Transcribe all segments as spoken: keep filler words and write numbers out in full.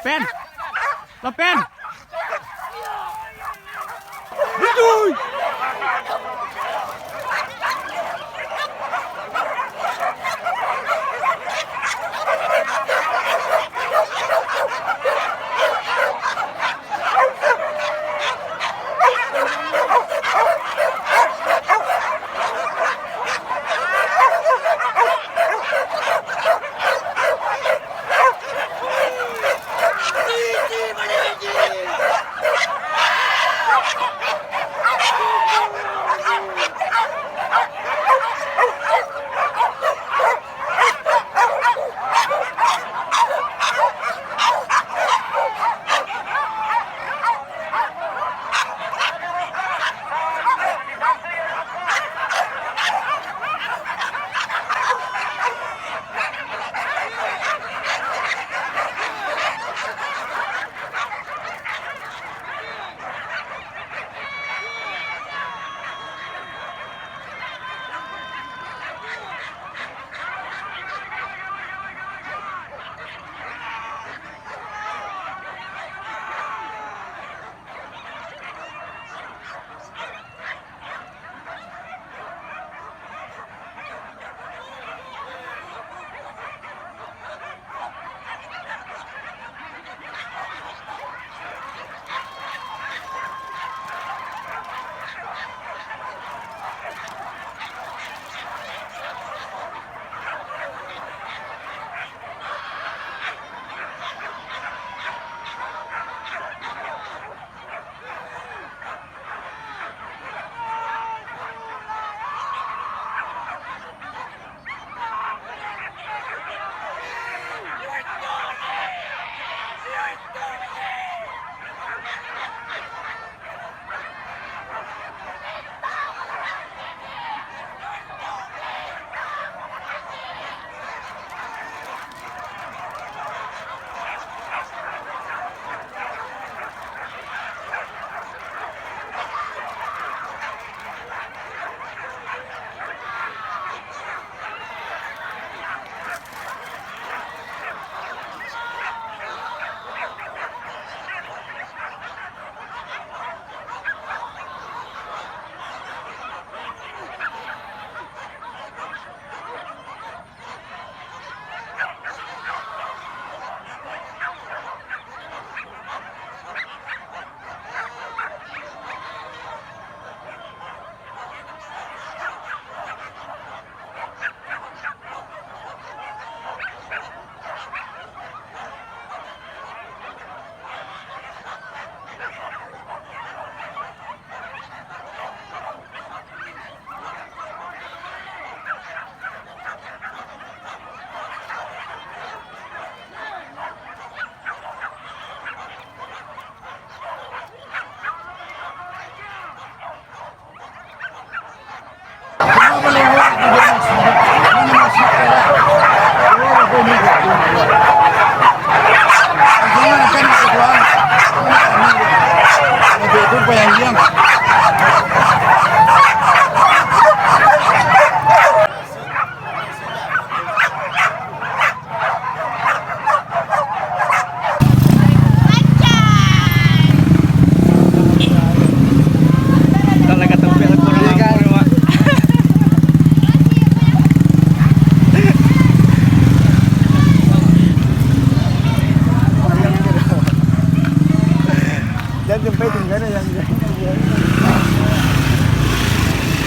Pen! Lah, Pen!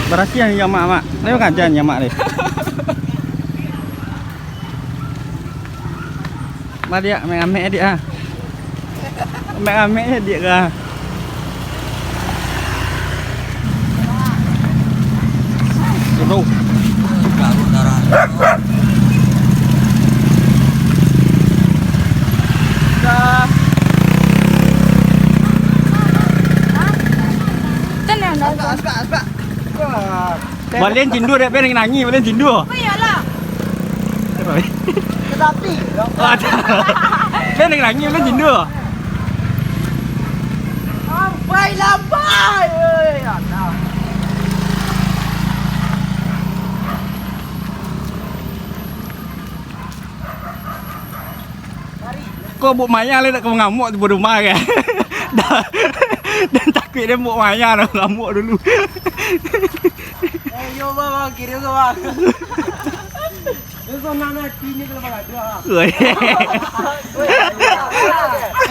Barasiah nyamak, Mak. Ayo ngaja nyamak deh. Baliak, amek-amek diak ah. Amek-amek diak ah. Sudah. Tenang, dah. Balian cindua dek, balian nangih, balian cindua. Oh, iyalah. Tetapi, balian nangih, balian cindua. Lambai, lambai. Oi, alah. Mari. Kok Mbok Maya lai nak ka mangamuak tibo di rumah kan? Dan takuik dek Mbok Maya nak mangamuak dulu. Eh, yo, bang, bang, kiri ke, bang? Lu kok nak, nak kini kalau bang ada. Woi. Woi, ada.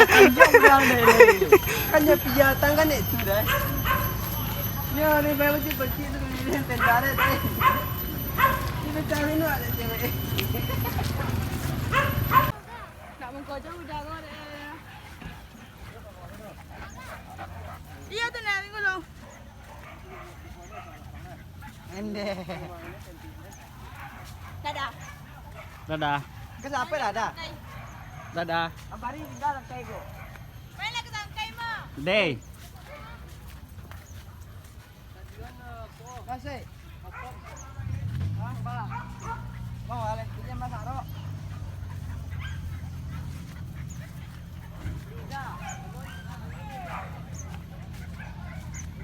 Tunjuk udah deh. Kan dia pijatan kan itu dah. Ni orang bayar kecil-kecil tu, ni tentara tu. Ni macam ni nak ada cewek. Nak mengkojok udah kau deh. Iya tu nak minggu lo. Endeh. Dadah. Dadah. Ke siapa dadah? Dadah. Abari tinggal langkai ko. Mainlah ke tangkai mah. Deh. Kasih.